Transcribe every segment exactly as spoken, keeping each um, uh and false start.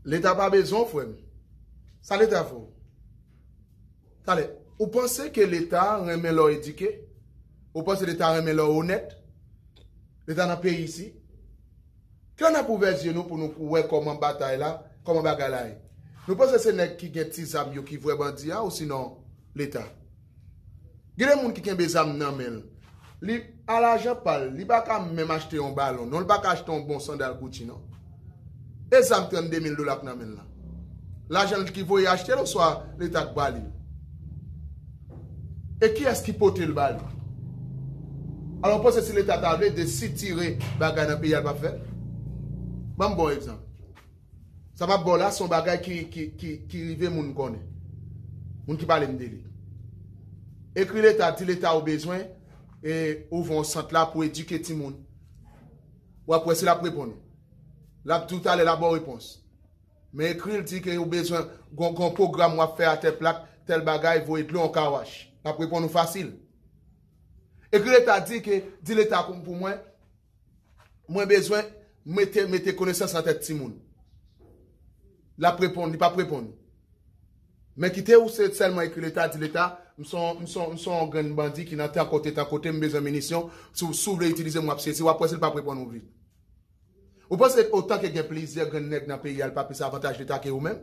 Leta pa bezwen w, frè m. Sa Leta fè w? Talè, ou panse ke Leta renmen lè w edike? Ou panse Leta renmen lè w onèt? Leta nan peyi isi? Kilè n ap ouvè zye nou pou nou wè kòman batay la, kòman bagay la ye? Nou panse se nèg ki gen ti zam yo ki vrè bandi a, ou sinon Leta? Gen de moun ki kenbe zam nan men l. Li a lajan pa l, li pa ka menm achte yon balon. Non, li pa ka achte yon bon sandal Gucci, non. E zam trannde mil dola k nan men l la? Lajan l ki voye achte l, oswa Leta k ba li l? E kiyès ki pote l ba li? Alò, w panse si Leta ta vle desitire bagay nan peyi a, l p ap fè l? Ban m ba w egzanp. Sa m ap ba w la, se yon bagay ki, ki, ki, ki rive moun konnen. Moun ki pale m de li. Ekri Leta, di Leta ou bezwen, e, ouvri yon sant la pou edike timoun. W ap wè si l ap reponn ou. L ap di w talè, l ap ba w repons. Men ekri l, di ke ou bezwen gon, gon pwogram w ap fè a tèl plak, tèl bagay, voye dlo, yon kawach. L ap reponn ou fasil. Ekri Leta, di ke, di Leta pou, pou mwen, mwen bezwen mete, mete konesans nan tèt timoun. L ap reponn, li p ap reponn. Men kite ou se sèlman ekri Leta, di Leta, m se yon, m se yon, m se yon grenn bandi ki nan tan kote, tan kote, m bezwen minisyon, si w, si w vle itilize m, w ap sezi, w ap wè si l p ap reponn ou vit. Ou panse otan ke gen plizyè grenn nèg nan peyi a, l pa plis avantaj Leta ke ou menm?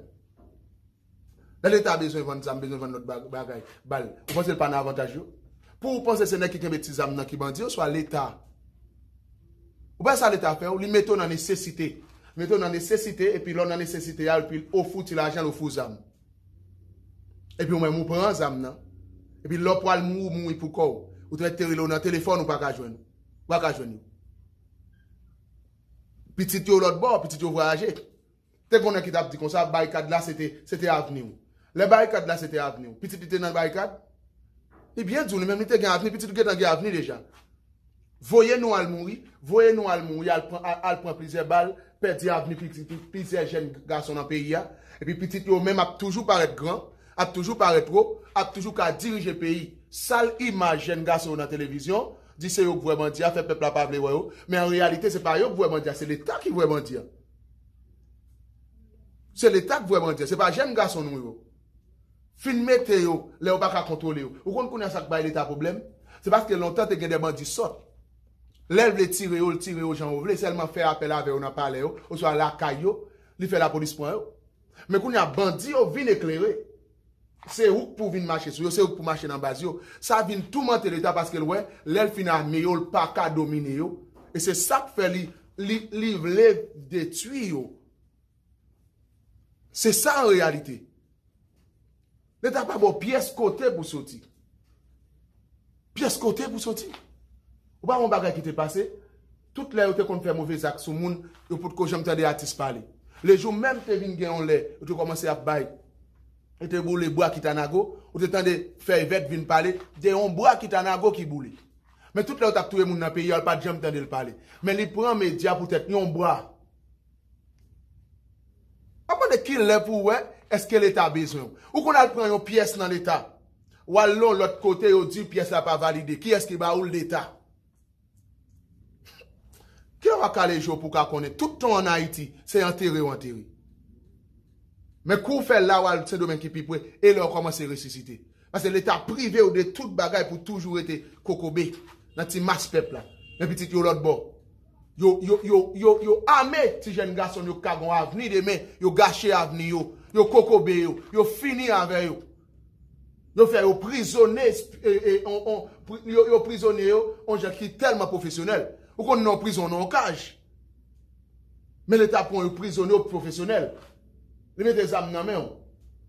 Lè Leta bezwen vann zam, bezwen vann lòt ba-, bagay, ba l, ou panse l pa nan avantaj yo? Pou ou panse se nèg ki kenbe ti zam nan ki bandi, oswa Leta? Ou wè sa Leta fè w? Li mete w nan nesesite. Li mete w nan nesesite, epi lè w nan nesesite a, epi l ofri w ti lajan, l ofri w zam. Epi ou menm, ou pran zam nan. Epi lè w pral mouri, ou mouri pou kò w. Ou te mèt te rele w nan telefòn, ou pa ka jwenn. Ou pa ka jwenn yo. Pitit yo lòt bò, pitit yo vwayaje. Te gen yon nèg ki t ap di konsa, barikad la se te, se te avni w. Lè barikad la se te avni w, pitit li te nan barikad? Li byen di w, li menm li te gen avni, pitit li gentan gen avni deja. Voye nou al mouri, voye nou al mouri, al pran, al, al pran plizyè bal, pèdi avni pi, pi, plizyè jèn gason nan peyi a. Epi pitit yo menm ap toujou parèt gran, ap toujou parèt wo, ap toujou ka dirije peyi. Sal imaj jèn gason yo nan televizyon, di se yo k vrè bandi a, fè pèp la pa vle wè yo. Men an reyalite, se pa yo k vrè bandi a, se Leta ki vrè bandi a. Se Leta k vrè bandi a, se pa jèn gason nou yo. Fin mete yo, lè yo pa ka kontwole yo. Ou konn kounye a sa k bay Leta pwoblèm? Se paske lontan te gen de bandi sòt. Lè l vle tire yo, l tire yo jan yo vle, sèlman fè apèl avè yo nan palè yo, oswa lakay yo, li fè lapolis pran yo. Men kounye a, bandi yo vin eklere. Se ou k pou vin mache sou yo, se ou k pou mache nan baz yo. Sa vin toumante Leta paske l wè, lè l fin ame yo, l pa ka domine yo. E se sa k fè li, li, li vle detwi yo. Se sa an reyalite. Leta pa ba w pyès kote pou soti. Pyès kote pou soti. Ou pa wè yon bagay ki te pase? Tout lè yo te konn fè move zak sou moun, yo potko janm tande atis pale. Lejou menm te vin gen yon lè, yo te kòmanse ap bay, yo te boule bwa Kitanago, ou te tande fèy vèt vin pale de yon bwa Kitanago ki boule. Men tout lè yo t ap touye moun nan peyi a, ou pa t janm tande l pale. Men li pran medya poutèt yon bwa. M ap mande kilè pou w wè, èske Leta bezwen w? Ou konn al pran yon pyès nan Leta. W al yon lòt kote, yo di pyès la pa valide. Kiyès ki ba ou l? Leta. Kilè w ap kale je w pou w ka konnen? Tout tan w ann Ayiti, se antere w antere. Men kou w fè la, w al Sendomeng ki pi pre, e lè w kòmanse resisite. Paske Leta prive w de tout bagay pou toujou rete kokobe nan ti mas pèp la. Men pitit yo lòt bò. Yo, yo, yo, yo, yo ame ti jèn gason yo k ka gen yon avni demen, yo gache avni yo, yo kokobe yo, yo fini avè yo. Yo fè yo prizone, e, e, on, on, pri-, yo, yo prizone yo, on jan ki tèlman pwofesyonèl. Ou konn nan yon prizon, nan yon kaj. Men Leta pran yon prizonye pwofesyonèl. Li mete zam nan men w.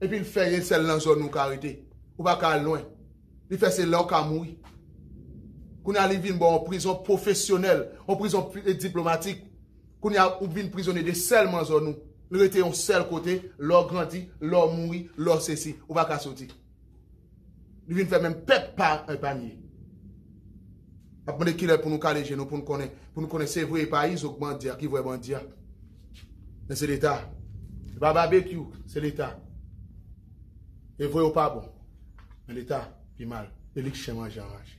Epi l fè yon sèl nan zòn ou ka rete. Ou pa ka al lwen. Li fè se la w ka mouri. Kounye a li vin ba w yon prizon pwofesyonèl, yon prizon pi-, e, diplomatik. Kounye a ou vin prizonye de sèlman zòn ou. Li rete yon sèl kote, lè w grandi, lè w mouri, lè w sesi. Ou pa ka soti. Li vin fè menm pèp pa epanye. Ap mande kilè pou nou kale je nou, pou nou konnen, pou nou konnen se vre e pa Izo k bandi a, ki vrè bandi a. Men se Leta. Se pa Babekyou, se Leta. E vre yo pa bon. Men Leta pi mal. E li k chen manje anraje.